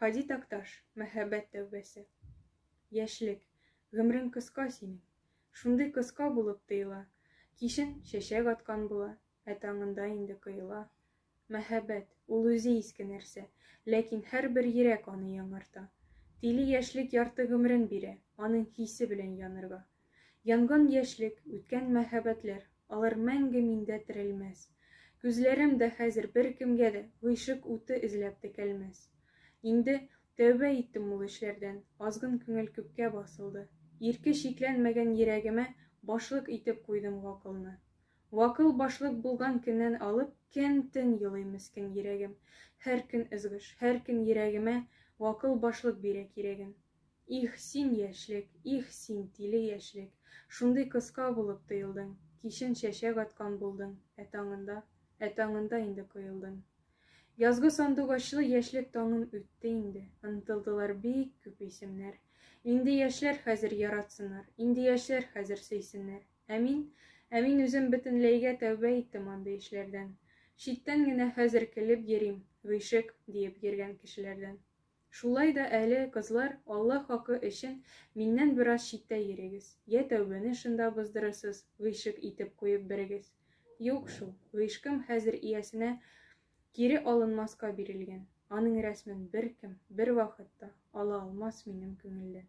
Һади Такташ, Мәхәббәт тәүбәсе. Яшьлек, гомрең кыска синең. Шундый кыска булып тоела. Кичен чәчәк аткан була, ә таңында инде коела. Мәхәббәт, ул үзе иске нәрсә, ләкин һәрбер йөрәк аны яңарта. Тиле яшьлек ярты гомерен бирә, аның хисе белән янырга. Янган яшьлек, үткән мәхәббәтләр, алар мәңге миндә терелмәс. Күзләрем дә хәзер беркемгә дә гыйшык уты эзләп текәлмәс. Инде тәүбә иттем ул эшләрдән, азгын күңел күпкә басылды. Ирке чикләнмәгән йөрәгемә башлык итеп куйдым гакылны. Гакыл башлык булган көннән алып, көн-төн елый мескен йөрәгем. Һәр көн ызгыш, һәр көн йөрәгемә гакыл башлык бирә кирәген. Их, син, яшьлек, их, син, тиле яшьлек, Шундый кыска булып тоелдың, Кичен чәчәк аткан булдың, Ә таңында, ә таңында инде коелдың. Язгы сандугачлы яшьлек таңым үтте инде, Онытылдылар бик күп исемнәр. Инде яшьләр хәзер яратсыннар, Инде яшьләр хәзер сөйсеннәр. Ә мин, ә мин үзем бөтенләйгә тәүбә иттем андый эшләрдән. Читтән генә хәзер көлеп йөрим, гыйшык, диеп йөргән кешеләрдән. Шулай да әле, кызлар, Алла хакы өчен миннән бераз читтә йөрегез, йә тәүбәне шунда боздырырсыз, гыйшык итеп куеп берегез. Юк шул, гыйшкым хәзер иясенә кире алынмаска бирелгән, аның рәсмен беркем, бервакыт та ала алмас минем күңелдән.